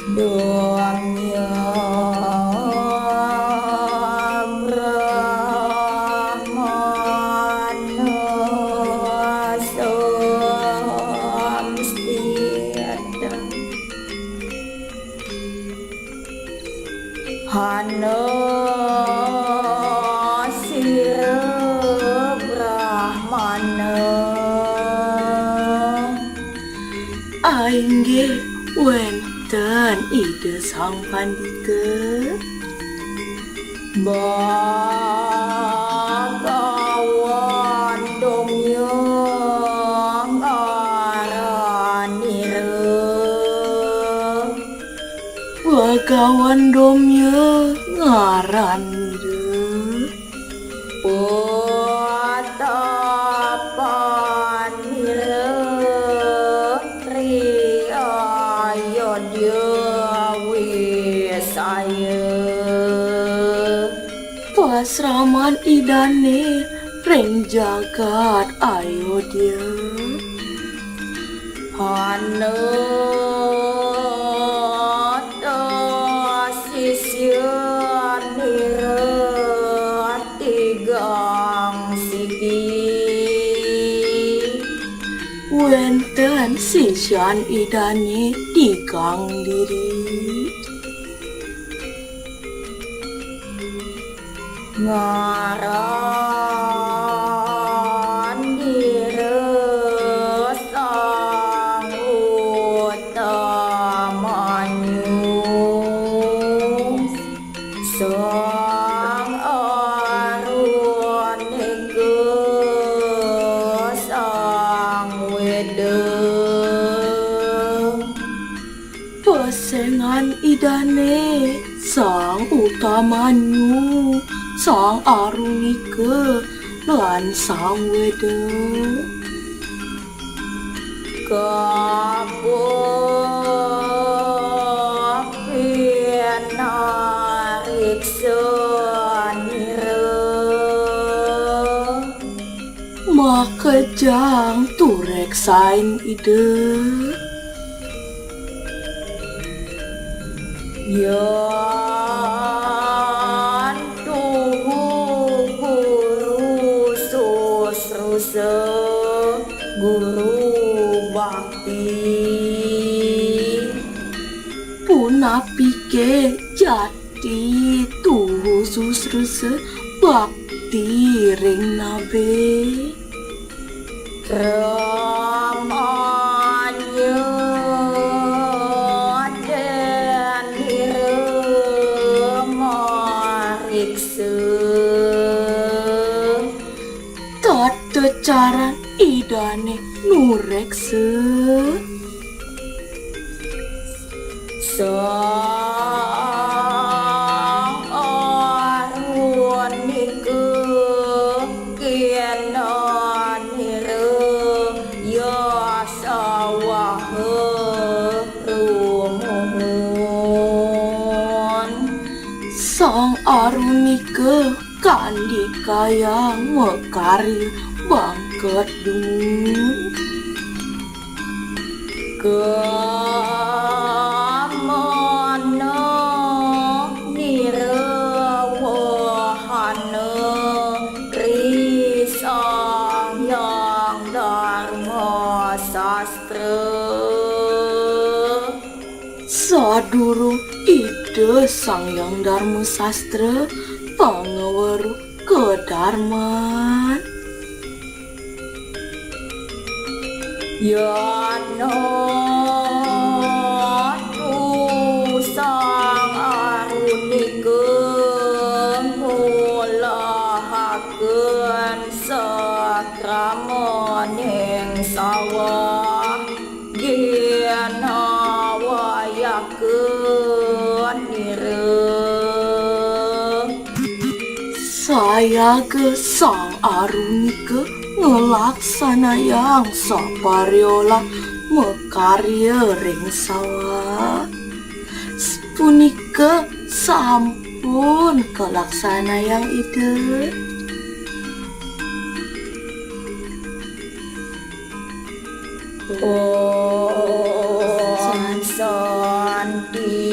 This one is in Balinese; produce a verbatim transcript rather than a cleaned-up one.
Domya Brahmana samstita. Hana sira Brahmana. Ainggih wénten Ida Sang Pandita. Bagawan Domya ngaranira. Bagawan Domya ngaranira. Patapanira ri Ayodya Wisaya. Pasraman Idané ring jagat Ayodya. Hana ta sisyanira tigang siki. Wénten sisyan Idané tigang diri. Ngaranira Sang Utamanyu, Sang Arunika, Sang Weda. Pesengan Idané, Sang Utamanyu, Sang Arunika, lan Sang Weda. Kabeh pinariksanira. Makejang tureksain Ida. Yan tuhu guru susrusa, guru bakti. Punapike jati tuhu susrusa, bakti ring nabe? Ramanya denira mariksa. Tata caran Idané nureksa. Sang Arunika kinanira yaswaha rumuhun. Sang Arunika kandikayang makarya bangket dumun. Kamana nirawahana ri Sang Hyang Dharma Sastra. Sadurung Ida Sang Hyang Dharma Sastra pangaweruh kadarman. Yana tu Sang Arunika ngulahaken sakramaning sawah ginawayakennira. Sayaga Sang Arunika ngelaksanayang sapariolah makarya ring sawah. Punika sampun kalaksanayang Ida. Om Santi.